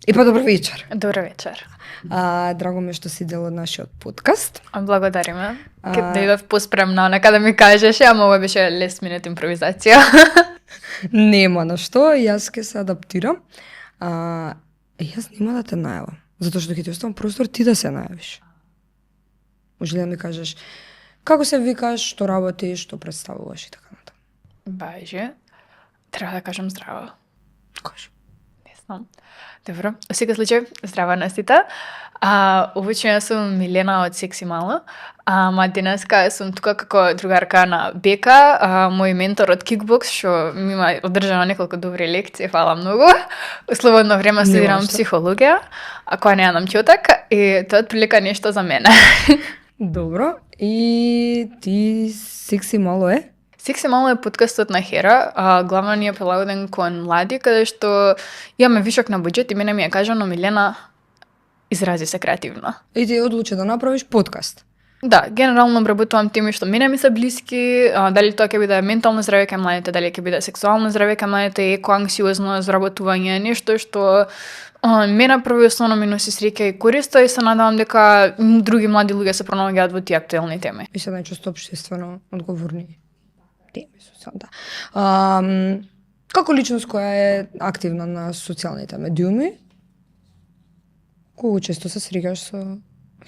И па добар вечер. Добар вечер. Драго ми што си дел од нашиот подкаст. Благодариме. Ке дојдов поспремна, нека да ми кажеш, ама ова беше last minute импровизација. Нема на што, јас ќе се адаптирам. Јас нема да те најавам, затоа што ќе ти оставам простор ти да се најавиш. Може ли да ми кажеш како се викаш, што работиш, што представуваш и така натаму? Бајже, треба да кажам здраво. Кажи. Не знам. Добро, во секој случај, здраво на сите. Обично сум Милена од Секси Мало, ама денеска сум тука како другарка на Бека, мој ментор од кикбокс, што ми има одржано неколку добри лекции, фала многу. У слободно време студирам психологија, која немам ќотак, и тоа е отприлика нешто за мене. Добро, и ти Секси Мало е? Секси Мало е подкастот на Хера, главно ни е прилагоден кон млади, каде што имаме вишок на буџет и мене ми е кажано Милена, изрази се креативно. И ти одлучи да направиш подкаст. Да, генерално обработувам теми што мене ми се блиски, дали тоа ќе биде ментално здравје кај младите, дали ќе биде сексуално здравје кај младите, екоанксиозно заработување, нешто што мене прво и основно ми носи среќа и користа, и се надевам дека други млади луѓе се пронаоѓаат во тие актуелни теми. И се најчесто општествено одговорни теми со да. Како личност која е активна на социјалните медиуми, колку често се среќаш со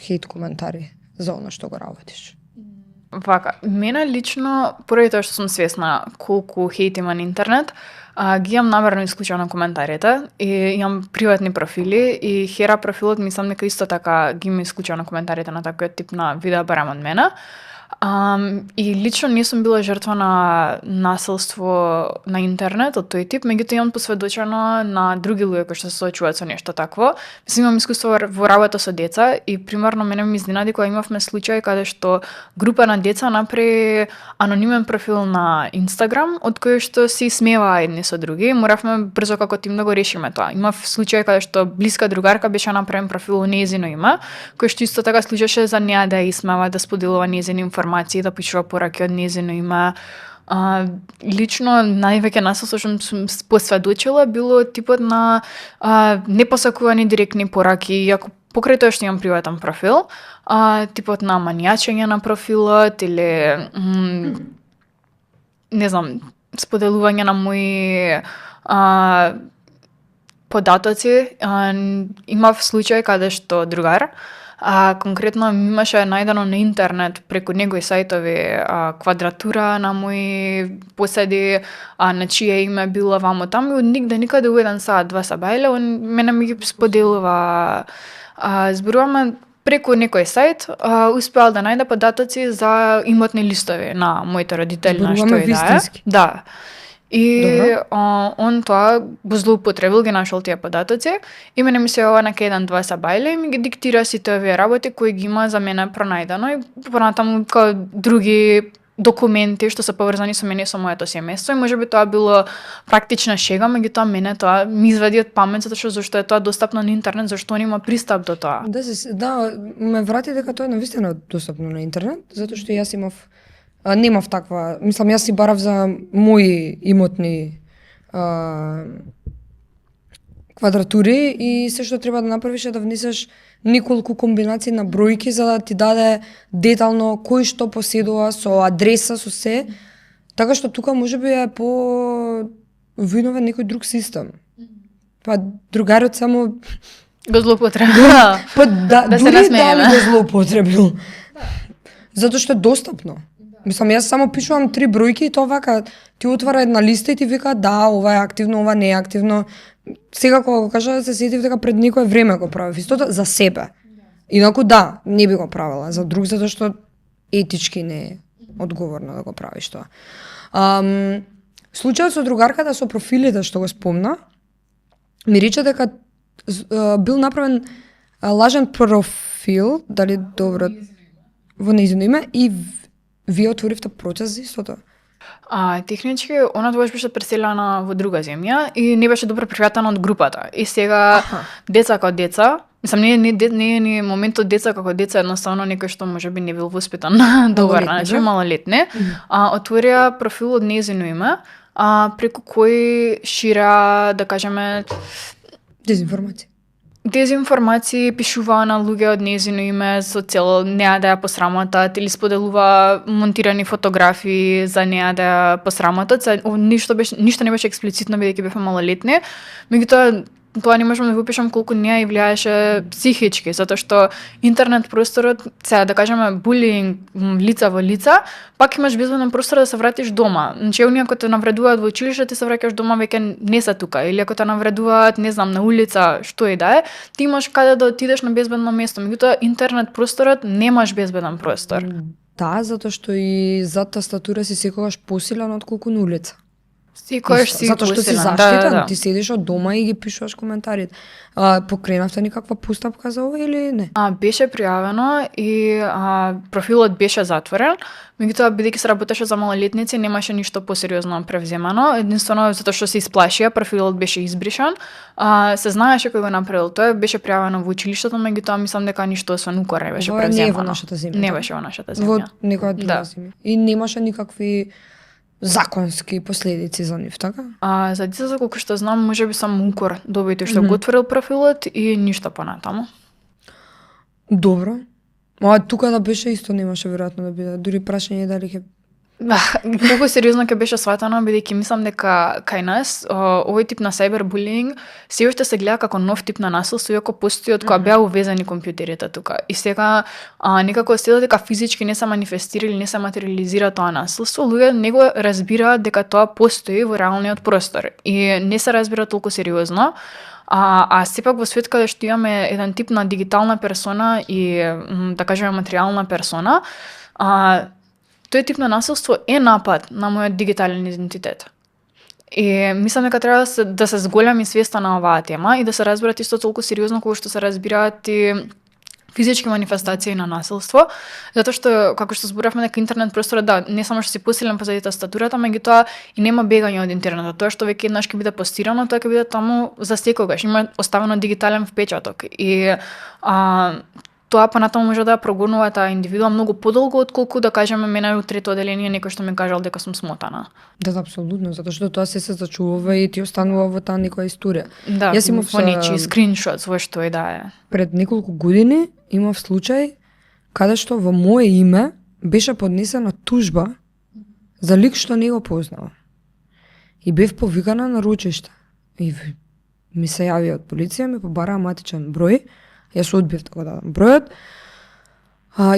хейт коментари за она што го работиш? Вака, мене лично, поради тоа што сум свесна колку хейт има на интернет, ги имам намерно исклучено коментарите и имам приватни профили и Хера профилот мислам дека исто така ги има исклучено коментарите на таквиот тип на видеа барем од мене. И лично не сум била жртва на насилство на интернет од тој тип, меѓутоа имам посведочено на други луѓе кои што се соочуваат со нешто такво. Мислам, имам искуство во работа со деца и примерно мене ми изненади кога имавме случај каде што група на деца направи анонимен профил на Инстаграм од кој што се смееваа едни со други. Моравме брзо како тим да го решиме тоа. Имав случај каде што блиска другарка беше направен профил во нејзино име, кој што исто така служеше за неа да ја исмева, да споделува нејзини информации, да пишува пораки од нејзино име. Лично највеќе насилство што сум посведочила било типот на непосакувани директни пораки, иако покрај тоа што имам приватен профил, типот на манијачење на профилот или не знам, споделување на мои податоци. Имав случај каде што другар конкретно имаше најдено на интернет преку негови сајтови квадратура на мои поседи, на чие име било вамо таму, и нигде никаде у 1 саат, 2 са бајле, он мене ми ги споделува. Зборуваме преку некој сајт, успеал да најде податоци за имотни листови на моите родители, на што и да е. Да. И он тоа го злоупотребил, ги нашол тие податоци и мене ми се ова на 1-2 са бајле и ми ги диктира сите овие работи кои ги има за мене пронајдено и понатаму као други документи што се поврзани со мене и со моето семејство, и можеби тоа било практична шега, меѓутоа мене тоа ми извади од памет зашто е тоа достапно на интернет, зашто он има пристап до тоа. Да, ме врати дека тоа е навистина достапно на интернет, затоа што јас немав таква, мислам, јас си барав за мои имотни квадратури и се што треба да направиш е да внесеш неколку комбинации на бројки за да ти даде детално кој што поседува со адреса, со се, така што тука можеби е по виновен некој друг систем. Па другарот само го злоупотребил. Да се насмееме. Го злоупотребил. Затоа што е достапно. Мислам, јас само пишувам 3 бројки и тоа вака ти отвара една листа и ти вика да, ова е активно, ова не е активно. Сега кога го кажа да се сетив дека пред некое време го правев истото за себе. Инаку да, не би го правила за друг, затоа што етички не е одговорно да го правиш тоа. Случајот со другарката со профилите што го спомна, ми рече дека бил направен лажен профил, дали добро во нејзино име, и вие отворивте процес за истото? Технички, она тогаш беше преселена во друга земја и не беше добро прифатена од групата. И сега деца како деца, мислам, не е ни моментот деца како деца, едноставно некој што можеби не бил воспитан на добар начин, малолетни, отворија профил од нејзино име, преку кој шира, да кажеме, дезинформација. дезинформации пишуваа на луѓе од нејзино име со цел неа да ја посрамотат или споделува монтирани фотографии за неа да ја посрамотат. Ништо не беше експлицитно бидејќи бевме малолетни, меѓутоа тоа не можам да го опишам колку неа и влијаеше психички, затоа што интернет просторот, сега да кажеме булинг лица во лица, пак имаш безбеден простор да се вратиш дома. Значи, оние ако те навредуваат во училиште, ти се враќаш дома веќе не се тука, или ако те навредуваат, не знам, на улица, што и да е, ти имаш каде да отидеш на безбедно место. Меѓутоа интернет просторот немаш безбеден простор. Да, затоа што и зад тастатура си секогаш посилен отколку на улица. Секогаш си затоа што си посилен, заштитен, ти седиш од дома и ги пишуваш коментарите. Покренавте никаква постапка за ова или не? Беше пријавено и профилот беше затворен, меѓутоа бидејќи се работеше за малолетници, немаше ништо посериозно превземано, единствено затоа што се исплашија, профилот беше избришан. Се знаеше кој го направил тоа, беше пријавено во училиштето, меѓутоа мислам дека ништо освен укор не беше превземано. Не во нашата земја. Не беше во нашата земја. Во некоја друга земја. И немаше никакви законски последици за нив, така? За децата, колку што знам, можеби само укор добити што го отворил профилот и ништо понатаму. Добро. Тука да беше исто немаше веројатно да биде. Дури прашање дали ќе Колку сериозно ќе беше сватано, бидејќи мислам дека кај нас овој тип на сайбербулинг се уште се гледа како нов тип на насилство, иако постои од кога беа увезани компјутерите тука. И сега некако се дека физички не се манифестира или не се материализира тоа насилство, луѓе не го разбираат дека тоа постои во реалниот простор и не се разбира толку сериозно. Сепак во свет каде што имаме еден тип на дигитална персона и да кажеме материјална персона, тој тип на насилство е напад на мојот дигитален идентитет. И мислам дека треба да се зголеми свеста на оваа тема и да се разберат исто толку сериозно колку што се разбираат и физички манифестации на насилство, затоа што како што зборавме дека интернет просторот не само што се посилен позади тастатурата, меѓутоа и нема бегање од интернетот. Тоа што веќе еднаш ќе биде постирано, тоа ќе биде таму за секогаш. Има оставено дигитален впечаток и тоа понатаму може да прогонува таа индивидуа многу подолго отколку да кажеме мене во трето оделение некој што ми кажал дека сум смотана. Да, апсолутно, затоа што тоа се зачувува и ти останува во таа некоја историја. Да, Јас имав нечи скриншот во што и да е. Пред неколку години имав случај каде што во мое име беше поднесена тужба за лик што не го познава. И бев повикана на ручиште. И ми се јави од полиција, ми побараа матичен број. Јас одбив така да дадам бројот.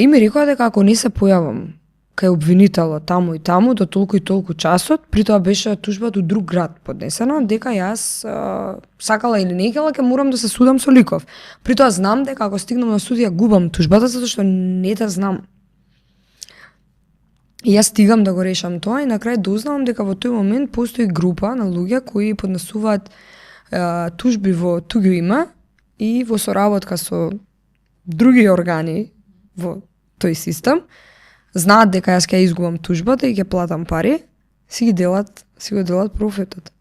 И ми рекоа дека ако не се појавам кај обвинителот таму и таму до толку и толку часот, при тоа беше тужба до друг град поднесена, дека јас сакала или не ќе морам да се судам со ликов. При тоа знам дека ако стигнам на суд ја губам тужбата затоа што не те знам. И јас стигам да го решам тоа и на крај дознавам дека во тој момент постои група на луѓе кои поднесуваат тужби во туѓо име и во соработка со други органи во тој систем, знаат дека јас ќе изгубам тужбата и ќе платам пари, си го делат профитот.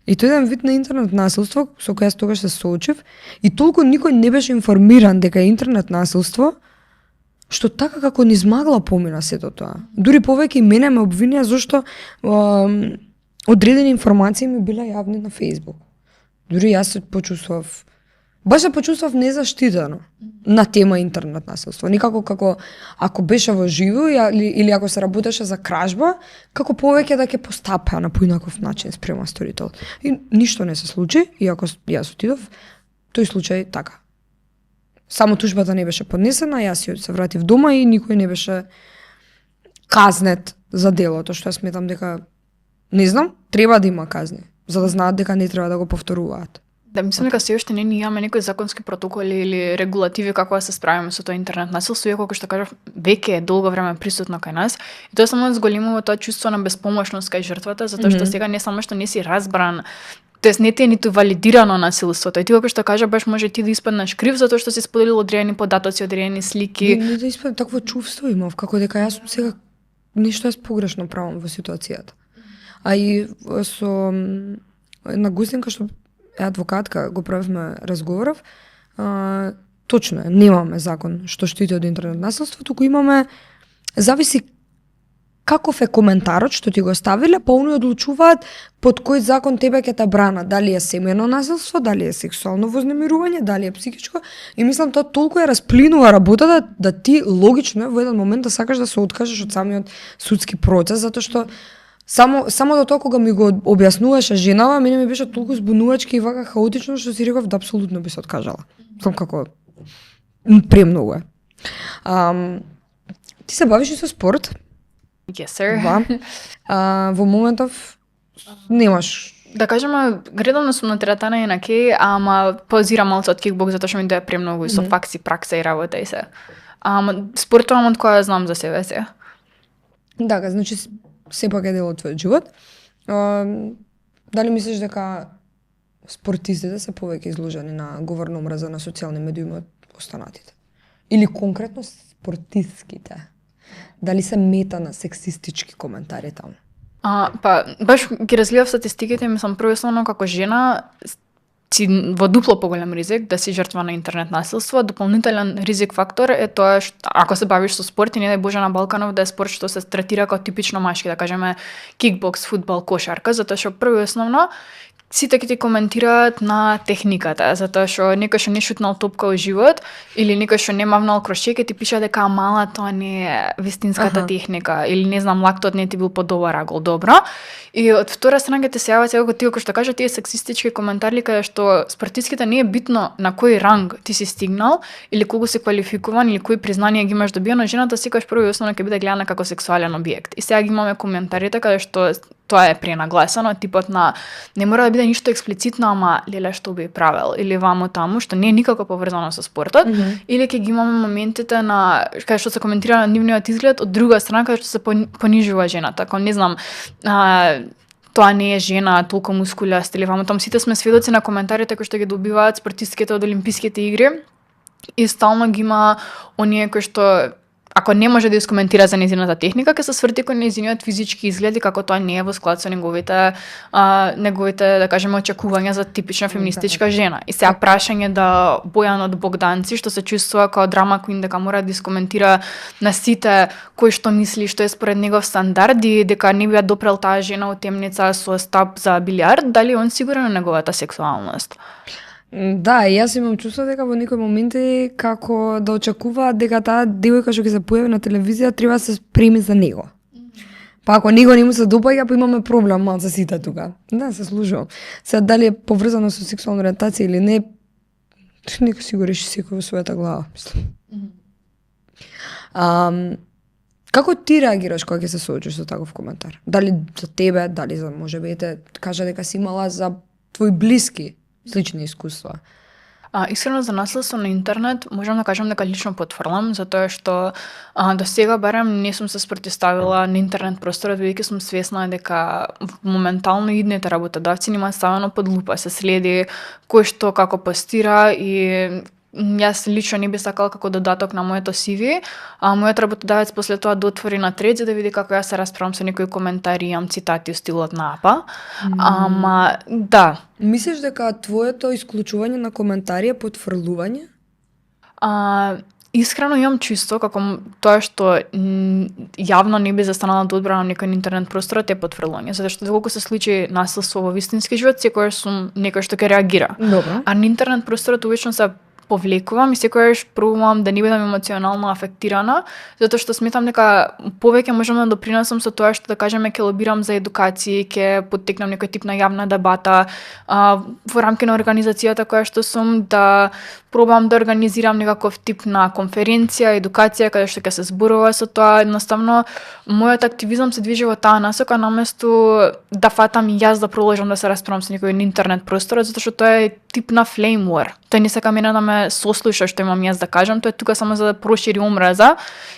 И тој еден вид на интернет насилство со кој јас тогаш се соочив и толку никој не беше информиран дека е интернет насилство, што така како не измагла помина сето тоа. Дури повеќе и мене ме обвинија зашто одредени информации ми била јавни на Facebook. Дури јас се почувствував незаштитено на тема интернет насилство. Никако како ако беше во живо или ако се работеше за кражба, како повеќе да ќе постапа на поинаков начин спрема сторител. И ништо не се случи, иако јас отидов, тој случај така. Само тужбата не беше поднесена, јас се вратив дома и никој не беше казнет за делото, што јас сметам дека, не знам, треба да има казни, за да знаат дека не треба да го повторуваат. Да, мислам дека се уште не имаме некои законски протоколи или регулативи како да се справиме со тоа интернет насилство, иако што кажав, веќе е долго време присутно кај нас. И тоа само зголемува тоа чувство на беспомошност кај жртвата, затоа што сега не само што не си разбран, тоест не ти е ниту валидирано насилството. И ти како што кажа, баш може ти да испаднеш крив затоа што си споделил одредени податоци, одредени слики. Не да испадам, такво чувство имав, како дека јас сум сега нешто погрешно правам во ситуацијата. А и со една гостинка што адвокатка го правевме разговоров, точно е, немаме закон што штити од интернет насилство, туку имаме, зависи каков е коментарот што ти го ставиле, па они одлучуваат под кој закон тебе ќе те брана, дали е семејно насилство, дали е сексуално вознемирување, дали е психичко, и мислам тоа толку ја расплинува работата да ти логично е во еден момент да сакаш да се откажеш од самиот судски процес, затоа што само до тоа кога ми го објаснуваше женава, мене ми беше толку збунувачки и вака хаотично што си реков да апсолутно би се откажала. Сам како премногу е. Ти се бавиш и со спорт? Yes, sir. Во моментов немаш. Да кажеме, редовно сум на теретана и на кеј, ама паузирам малку од кикбокс затоа што ми дое премногу и со факси, пракса и работа и се. Спортувам од која знам за себе се. Да, значи сепак е дел од твојот живот. Дали мислиш дека спортистите се повеќе изложени на говор на омраза на социјални медиуми од останатите? Или конкретно спортистките? Дали се мета на сексистички коментари таму? Па, баш ги разгледав статистиките, мислам, првословно како жена си во дупло поголем ризик да си жртва на интернет насилство. Дополнителен ризик фактор е тоа што ако се бавиш со спорт и не дај Боже на Балканов да е спорт што се третира како типично машки, да кажеме кикбокс, фудбал, кошарка, затоа што прво и основно сите ќе ти коментираат на техниката, затоа што некој што не шутнал топка во живот или некој што не мавнал кроше ќе ти пише дека мала тоа не е вистинската техника или не знам лактот не ти бил подобар агол, добро. И од втора страна ќе те се јават како тие кои што кажа тие сексистички коментари каде што спортистките не е битно на кој ранг ти си стигнал или колку си квалификуван или кои признанија ги имаш добиено, жената секогаш прво и основно ќе биде гледана како сексуален објект. И сега ги имаме коментарите каде што тоа е пренагласено, типот на не мора да биде ништо експлицитно, ама леле што би правел или вамо таму, што не е никако поврзано со спортот, или ќе ги имаме моментите на каде што се коментира на нивниот изглед, од друга страна каде што се понижува жената, како не знам, тоа не е жена, толку мускулест или вамо таму, сите сме сведоци на коментарите кои што ги добиваат спортистките од Олимписките игри и стално ги има оние кои што ако не може да искоментира за нејзината техника, ќе се сврти кон нејзиниот физички изглед и како тоа не е во склад со неговите да кажеме очекувања за типична феминистичка жена. И сега прашање да Бојан од Богданци што се чувствува како драма квин дека мора да искоментира на сите кои што мисли што е според негов стандард и дека не би ја допрел таа жена од темница со стап за билиард, дали он сигурен на неговата сексуалност? Да, и јас имам чувство дека во некои моменти како да очекуваат дека таа девојка што ќе се појави на телевизија треба да се спреми за него. Па ако него не му се допаѓа, па имаме проблем мал за сите тука. Да, се служувам. Сега дали е поврзано со сексуална ориентација или не, нека си го реши секој во својата глава, мислам. Како ти реагираш кога ќе се соочиш со таков коментар? Дали за тебе, дали за можеби те кажа дека си имала за твои блиски слични искуства? Искрено за насилство на интернет можам да кажам дека лично потврлам, затоа што до сега барем не сум се спротивставила на интернет просторот, бидејќи сум свесна дека моментално идните работодавци нема ставено под лупа, се следи кој што како постира и јас лично не би сакала како додаток на моето CV, мојот работодавец после тоа да отвори на тред за да види како јас се расправам со некои коментари, имам цитати од стилот на АПА. Ама да. Мислиш дека твоето исклучување на коментари е потврлување? Искрено имам чувство како тоа што јавно не би застанала да одбранам некој интернет просторот е потврлување, затоа што доколку се случи насилство во вистински живот, секогаш сум некој што ќе реагира. Добро. А на интернет просторот обично се повлекувам и секогаш пробувам да не бидам емоционално афектирана, затоа што сметам дека повеќе можам да допринесам со тоа што да кажеме ќе лобирам за едукација, ќе поттекнам некој тип на јавна дебата во рамки на организацијата која што сум, да пробам да организирам некаков тип на конференција, едукација каде што ќе се зборува со тоа. Едноставно мојот активизам се движи во таа насока наместо да фатам и јас да продолжам да се расправам со некој на интернет просторот, затоа што тоа е тип на flame war. Тој не сака мене да ме сослуша што имам јас да кажам, тој е тука само за да прошири омраза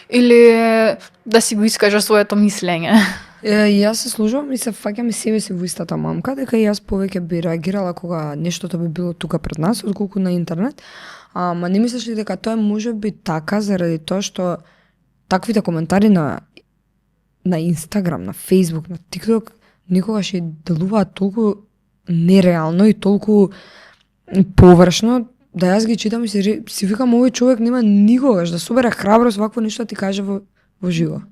или да си го искаже своето мислење. Јас се служувам и се фаќам и себе си во истата мамка, дека јас повеќе би реагирала кога нештото би било тука пред нас, отколку на интернет. Ама не мислиш ли дека тоа може би така заради тоа што таквите коментари на Инстаграм, на Фейсбук, на ТикТок никогаш и делуваат толку нереално и толку површно, да јас ги читам и си викам овој човек нема никогаш да собере храброст вакво нешто ти каже во живо.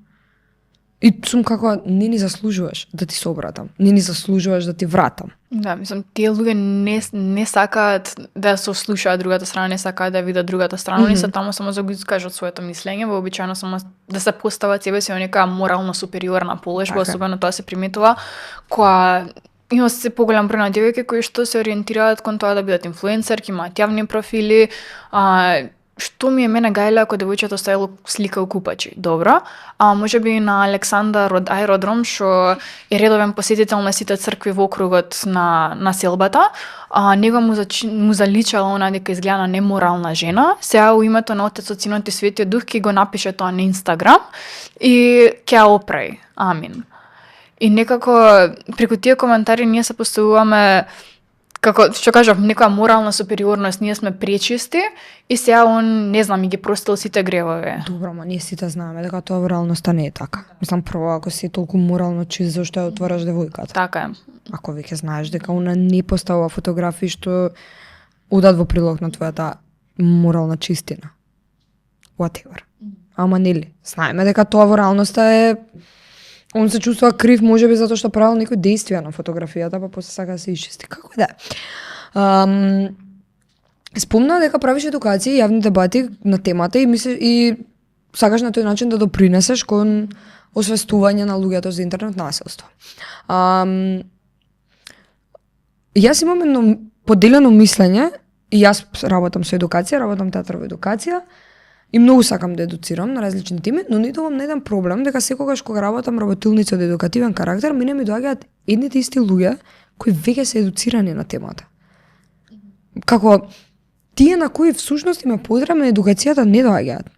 И сум како, не ни заслужуваш да ти се обратам. Не ни заслужуваш да ти вратам. Да, мислам, тие луѓе не сакаат да се слушаат другата страна, не сакаат да видат другата страна, они се таму само за да го искажат своето мислење, вообичаено само да се постават себе си во нека морално супериорна положба, особено тоа се приметува, која има се поголем број на девојки кои што се ориентираат кон тоа да бидат инфлуенсерки, имаат јавни профили, што ми е мене гајле ако девојчето ставило слика у купачи. Добро. Може би на Александар од Аеродром, што е редовен посетител на сите цркви во округот на селбата, него му заличала она дека изгледа на неморална жена. Сега у името на Отецот, Синот и Светиот Дух ќе го напише тоа на Инстаграм и ќе ја оправи. Амин. И некако преку тие коментари ние се поставуваме како што кажав, некоја морална супериорност, ние сме пречисти и сега он, не знам, и ги простил сите гревови. Добро, ма ние сите знаеме дека тоа во реалноста не е така. Мислам, прво, ако си толку морално чист, зашто ја отвараш девојката? Така е. Ако веќе знаеш дека она не поставува фотографии што одат во прилог на твојата морална чистина. Whatever. Ама нели, знаеме дека тоа во реалноста е... Он се чувствува крив, можеби затоа што правил некои действија на фотографијата, па после сака да се исчисти. Како да? Спомна дека правиш едукација и јавни дебати на темата и сакаш на тој начин да допринесеш кон освестување на луѓето за интернет насилство. Јас имам едно поделено мислење и јас работам со едукација, работам театрова едукација, и многу сакам да едуцирам на различни теми, но не добам на еден проблем дека секогаш кога работам работилници од едукативен карактер, мене ми доаѓаат едните исти луѓе кои веќе се едуцирани на темата. Како тие на кои всушност има потребна едукацијата не доаѓаат.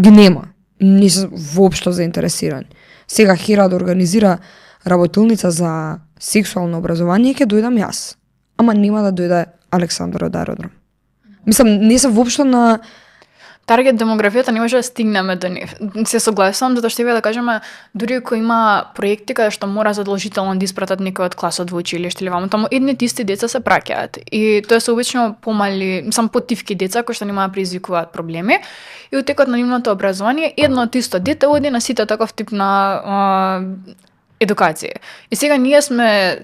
Ги нема. Не се воопшто заинтересирани. Сега Хера да организира работилница за сексуално образование, ќе дојдам јас. Ама нема да дојде Александар од Аеродром. Мислам, не се воопшто на таргет демографијата не може да стигнеме до нив. Се согласувам, затоа што да кажеме, дури ако има проекти каде што мора задолжително да испратат некој од класот во училиште или ваму таму, едните исти деца се праќаат. И тоа се обично помали, потивки деца кои што нема да предизвикуваат проблеми. И од текот на нивното образование едно од исто дете оди на сите таков тип на едукација. И сега ние сме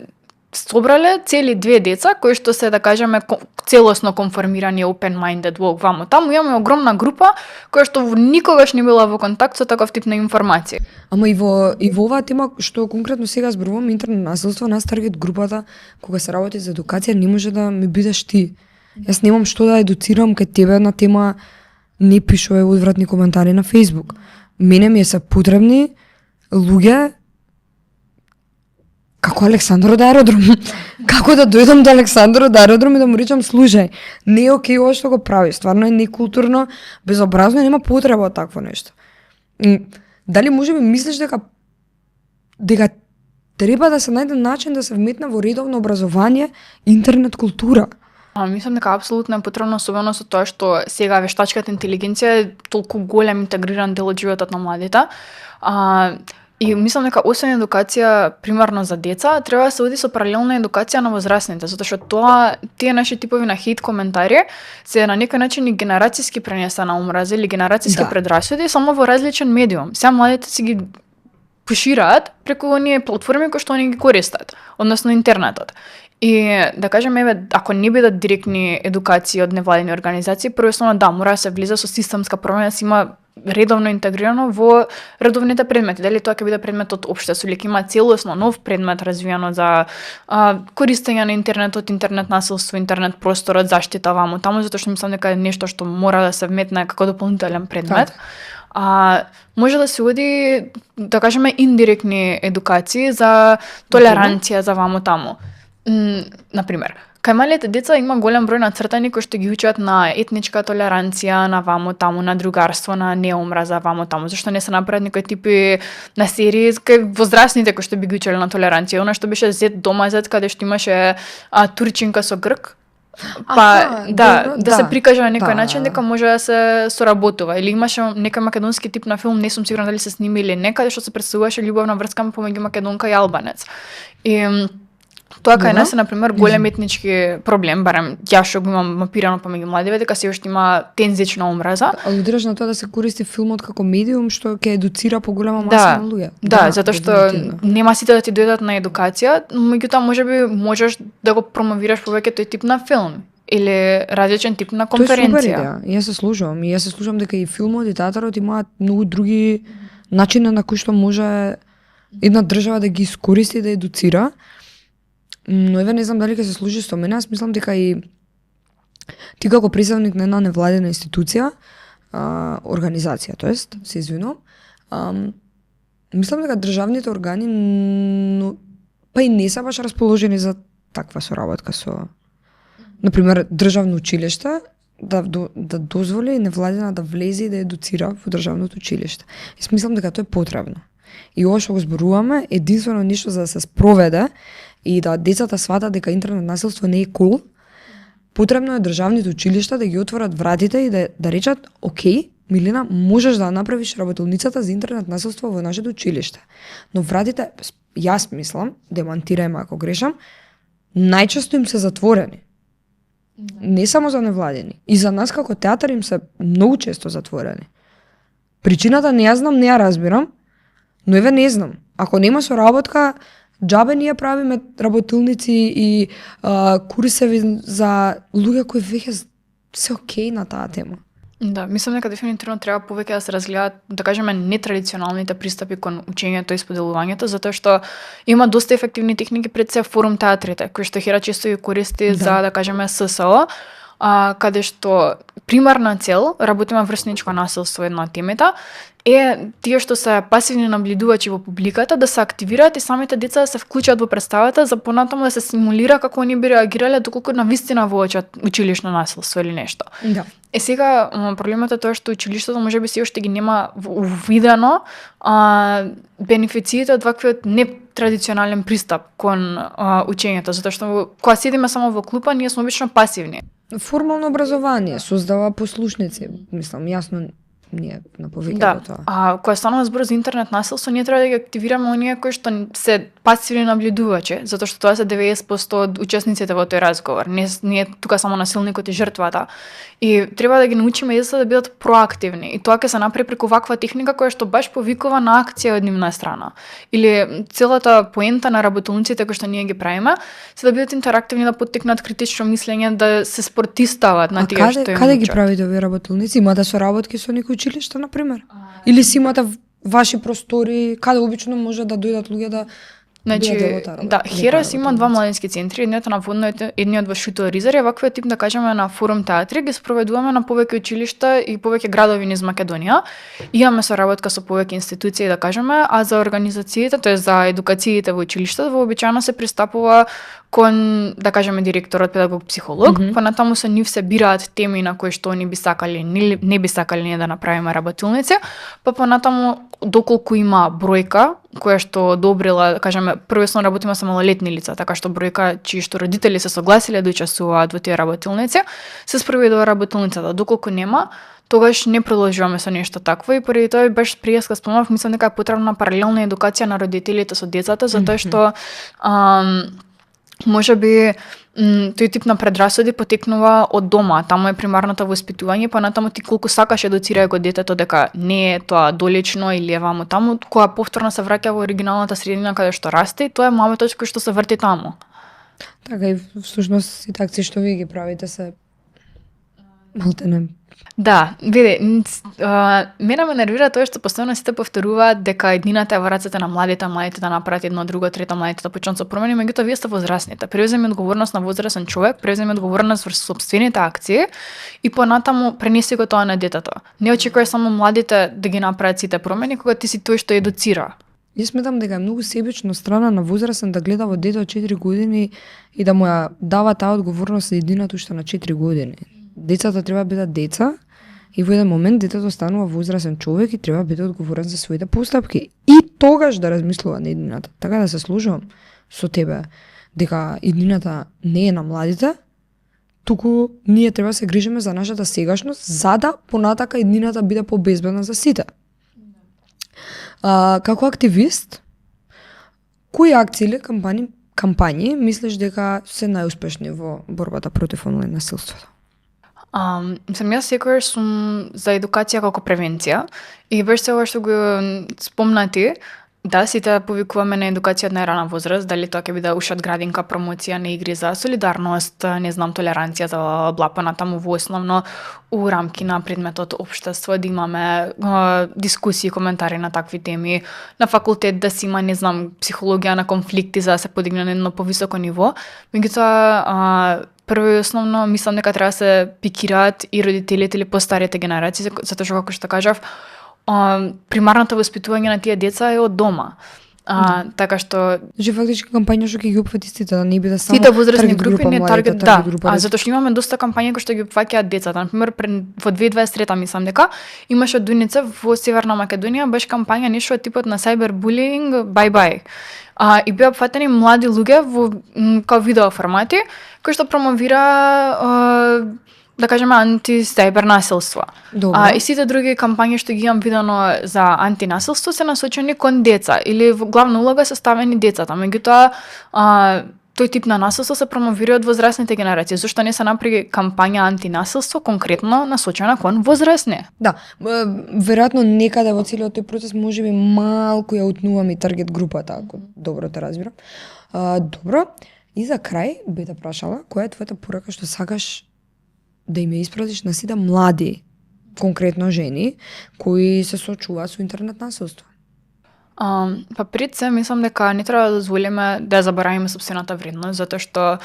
собрале цели две деца кои што се да кажеме целосно конформирани, open-minded во ваму таму, имаме огромна група која што никогаш не била во контакт со таков тип на информација. Ама и во оваа тема што конкретно сега зборувам интернет насилство, нас таргет групата кога се работи за едукација не може да ми бидеш ти. Јас немам што да едуцирам кај тебе на тема не пишувај одвратни коментари на Facebook. Мене ми се потребни луѓе како Александар од Аеродром. Како да дојдам до Александар од Аеродром и да му речам слушај, не е окей ова што го прави, стварно е некултурно, безобразно, нема потреба од такво нешто. Дали можеби мислиш дека треба да се најде начин да се вметне во редовно образование интернет култура? Мислам дека апсолутно е потребно, особено со тоа што сега вештачката интелигенција е толку голем интегриран дел од животот на младите. И мислам дека освен едукација примарно за деца, треба да се води со паралелна едукација на возрастните, затоа што тие наши типови на хейт коментари се на некој начин и генерацијски пренесена омраза или генерацијски предрасуди, само во различен медиум. Сега младите си ги пушираат преку оние платформи кои што они ги користат, односно интернетот. И да кажем, ако не бидат директни едукации од невладини организации, првословно мора да се влиза со системска промена, се има редовно интегрирано во редовните предмети. Дали тоа ќе биде предмет од општество или ќе има целосно нов предмет развијано за користење на интернетот, интернет насилство, интернет просторот, заштита ваму таму, затоа што мислам дека е нешто што мора да се вметне како дополнителен предмет. Може да се води, да кажеме, индиректни едукации за толеранција за ваму таму. Например, кај малите деца има голем број на цртани кои што ги учат на етничка толеранција, на ваму таму, на другарство, на неомраза ваму таму. Зашто не се направат некои типи на серии кај возрастните кои што би ги учеле на толеранција. Она што беше Зет домазет, каде што имаше турчинка со грк. Да се прикаже на некој начин дека може да се соработува. Или имаше некој македонски тип на филм, не сум сигурна дали се сними или не, каде што се претставуваше љубовна врска помеѓу македонка и албанец. И Тоа кај Добро. нас е, например, голем етнички проблем, барем ја што го имам мапирано помеѓу младиве, дека се уште има тензична омраза. Алудираш на тоа да се користи филмот како медиум што ќе едуцира поголема маса Да, на луѓе. да, затоа што дефинитивно. нема сите да ти дојдат на едукација, меѓутоа можеби можеш да го промовираш повеќе тој тип на филм или различен тип на Тоа е супер конференција. идеја. Јас се слушам. И јас се слушам дека и филмот и театарот имаат многу други начини на кои што може една држава да ги искористи да едуцира. Но еве не знам дали ќе се служи со мене, јас мислам дека и ти како представник на една невладина институција, организација, тоест, се извинувам, мислам дека државните органи па и не се баш расположени за таква соработка со, например, државно училиште да дозволи невладина да влезе и да едуцира во државното училиште. И смислам дека тоа е потребно. И ова што го зборуваме, единствено ништо за да се спроведе и да децата сватат дека интернет насилство не е кул, потребно е државните училишта да ги отворат вратите и да речат, окей, Милина, можеш да направиш работилницата за интернет насилство во нашето училиште. Но вратите, јас мислам, демантирајме ако грешам, најчесто им се затворени. Не само за невладени. И за нас како театар им се многу често затворени. Причината не ја знам, не ја разбирам, но еве не знам. Ако нема соработка, џабе ние правиме работилници и курсеви за луѓе кои веќе се окей на таа тема. Да, мислам дека дефинитивно треба повеќе да се разгледаат, да кажеме, нетрадиционалните пристапи кон учењето и споделувањето, затоа што има доста ефективни техники, пред се форум театрите, кои што Хера често ги користи за, да кажеме, ССО, каде што примарна цел, работиме врсничко насилство една од темата, е тие што се пасивни наблюдувачи во публиката да се активираат и самите деца да се вклучат во представата за понатаму да се симулира како они би реагирале доколку навистина воочат училишно насилство или нешто. Да. Сега проблемот е тоа што училиштето можеби се уште ги нема увидено бенефициите од ваквиот нетрадиционален пристап кон учењето, затоа што кога седиме само во клупа, ние сме обично пасивни. Формално образование создава послушници, мислам, јасно ние на повеќе Да, тоа. кога станува збор за интернет насилство, ние треба да ги активираме оние кои што се пасивни наблюдувачи, затоа што тоа се 90% од учесниците во тој разговор. Не е тука само насилникот и жртвата. И треба да ги научиме децата да бидат проактивни. И тоа ќе се направи преку ваква техника која што баш повикува на акција од нивна страна. Или целата поента на работилниците кои што ние ги правиме, се да бидат интерактивни, да поттикнат критично мислење, да се спортистават на тие што им каде ги учат. правите овие работилници? Имате соработки со некои училишта, например? Или си имате ваши простори, каде обично може да дојдат луѓе да Значи, да, Херас има два младински центри, едниот на Водно, едниот во Шутел Ризари, ваквиот тип, да кажеме, на форум театри, ги спроведуваме на повеќе училишта и повеќе градови низ Македонија. Имаме соработка со повеќе институции, да кажеме, а за организациите, тоа за едукациите во училиштата, вообичаено се пристапува кон, да кажеме, директорот, педагог, психолог, понатаму со нив се бираат теми на кои што они би сакали, не би сакали ние да направиме работилници, па понатаму доколку има бројка која што одобрила, да кажеме, првосно работиме со малолетни лица, така што бројка чии што родители се согласиле да учествуваат во тие работилници, се спроведува работилницата. Доколку нема, тогаш не продолжуваме со нешто такво и поради тоа баш пријаска спомнав, мислам дека е потребна паралелна едукација на родителите со децата, затоа што можеби тој тип на предрасуди потекнува од дома, таму е примарното воспитување, па натаму ти колку сакаш едуцирај го детето дека не е тоа долечно или е ваму таму, кога повторно се враќа во оригиналната средина каде што расте, тоа е маметот кој што се врти таму. Така и всушност сите акции што вие ги правите се малтене. Да, види, мене ме нервира тоа што постојано сите повторуваат дека еднината е во рацете на младите да направат едно, друго, трето, младите да почнат со промени, меѓутоа вие сте возрастните. Превземи одговорност на возрастен човек, превземи одговорност врз сопствените акции и понатаму пренеси го тоа на детето. Не очекувај само младите да ги направат сите промени кога ти си тој што едуцира. Јас сметам дека е многу себично страна на возрастен да гледа во дете од 4 години и да му ја дава таа одговорност за едината уште на 4 години. Децата треба да бидат деца и во еден момент детето станува возрастен човек и треба да биде одговорен за своите постапки и тогаш да размислува на еднината. Така да се служувам со тебе дека еднината не е на младите, туку ние треба да се грижиме за нашата сегашност, за да понатака еднината биде побезбедна за сите. Како активист, кои акции или кампањи кампањи мислиш дека се најуспешни во борбата против онлайн насилството? Јас секогаш сум за едукација како превенција и беше се ова што го спомнати, да, сите повикуваме на едукација од најрана возраст, дали тоа ќе биде уште од градинка, промоција на игри за солидарност, не знам, толеранција за блапаната му во основно у рамки на предметот општество, да имаме дискусии, коментари на такви теми, на факултет да си има, не знам, психологија на конфликти за да се подигне на едно повисоко ниво. Меѓутоа, прво и основно мислам дека треба да се пикираат и родителите или постарите генерации, затоа што како што кажав, примарното воспитување на тие деца е од дома. Така што фактички кампања што ќе ги опфати сите, да не биде само сите возрастни групи, не таргет, да. Група, Затоа што имаме доста кампањи кои што ги опфаќаат децата. Например, во 2023 мислам дека имаше од Дуница во Северна Македонија беше кампања нешто од типот на cyberbullying bye. И беа опфатени млади луѓе во као видео формати кои што промовира да кажеме анти-сайбер насилство. И сите други кампањи што ги имам видено за антинасилство се насочени кон деца или во главна улога се ставени децата. Меѓутоа тој тип на насилство се промовира од возрастните генерации. Зошто не се направи кампања антинасилство конкретно насочена кон возрастни? Да, веројатно некаде во целиот тој процес можеби малку ја утнувам и таргет групата, ако добро те разбирам. Добро, и за крај би те прашала која е твојата порака што сакаш да им ја испратиш на сите млади, конкретно жени, кои се соочуваат со интернет насилство? Па пред се мислам дека не треба да дозволиме да заборавиме сопствената вредност, затоа што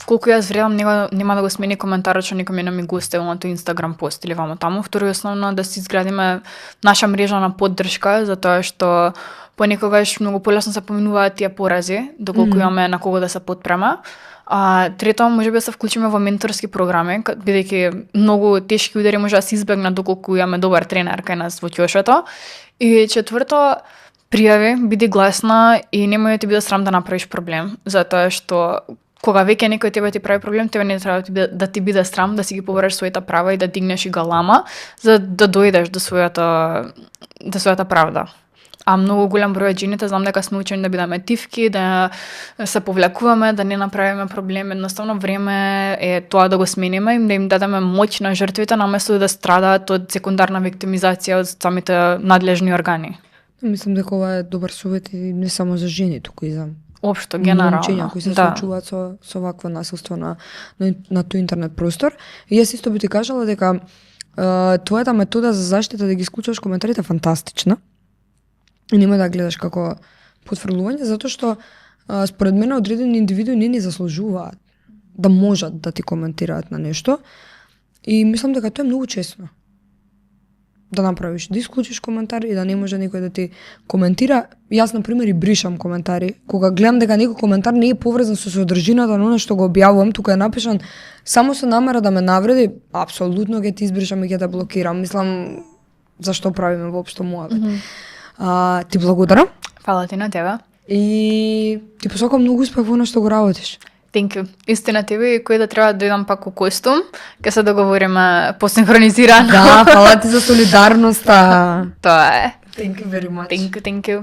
колку јас вредам нема да го смени коментарот што некој ми го оставил на тој Инстаграм пост или вамо таму. Второ и основно да си изградиме наша мрежа на поддршка, затоа што понекогаш многу полесно се поминуваат тие порази, доколку имаме на кого да се подпрема. Трето, можеби да се вклучиме во менторски програми, бидејќи многу тешки удари може да се избегнат доколку имаме добар тренер кај нас во ќошето. И четврто, пријави, биди гласна и немој ти биде срам да направиш проблем, затоа што кога веќе некој тебе ти прави проблем, тебе не треба да ти биде срам да си ги побориш своите права и да дигнеш и галама за да дојдеш до својата правда. Многу голем број од жените знам дека сме учени да бидеме тивки, да се повлекуваме, да не направиме проблем. Едноставно време е тоа да го смениме и да им дадеме моќ на жртвите наместо да страдаат од секундарна виктимизација од самите надлежни органи. Мислам дека ова е добар совет и не само за жени, туку и за општо генерално момчиња кои се соочуваат со вакво насилство на тој интернет простор. И јас исто би ти кажала дека твојата метода за заштита да ги исклучуваш коментарите е фантастична. И нема да гледаш како потврлување, затоа што според мене одредени индивидуи не ни заслужуваат да можат да ти коментираат на нешто. И мислам дека тоа е многу честно. Да направиш, да исклучиш коментар и да не може некој да ти коментира. Јас, например, и бришам коментари. Кога гледам дека некој коментар не е поврзан со содржината на оно што го објавувам, тука е напишан само со намера да ме навреди, апсолутно ќе ти избришам и ќе те блокирам. Мислам, зашто правиме воопшто муабет. Ти благодарам. Фала ти на тебе. И ти посакам многу успех во оно што го работиш. Thank you. Истина тебе и кој да треба да идам пак у костум, ќе се договориме посинхронизирано. Да, фала ти за солидарноста. Тоа е. Thank you very much. Thank you.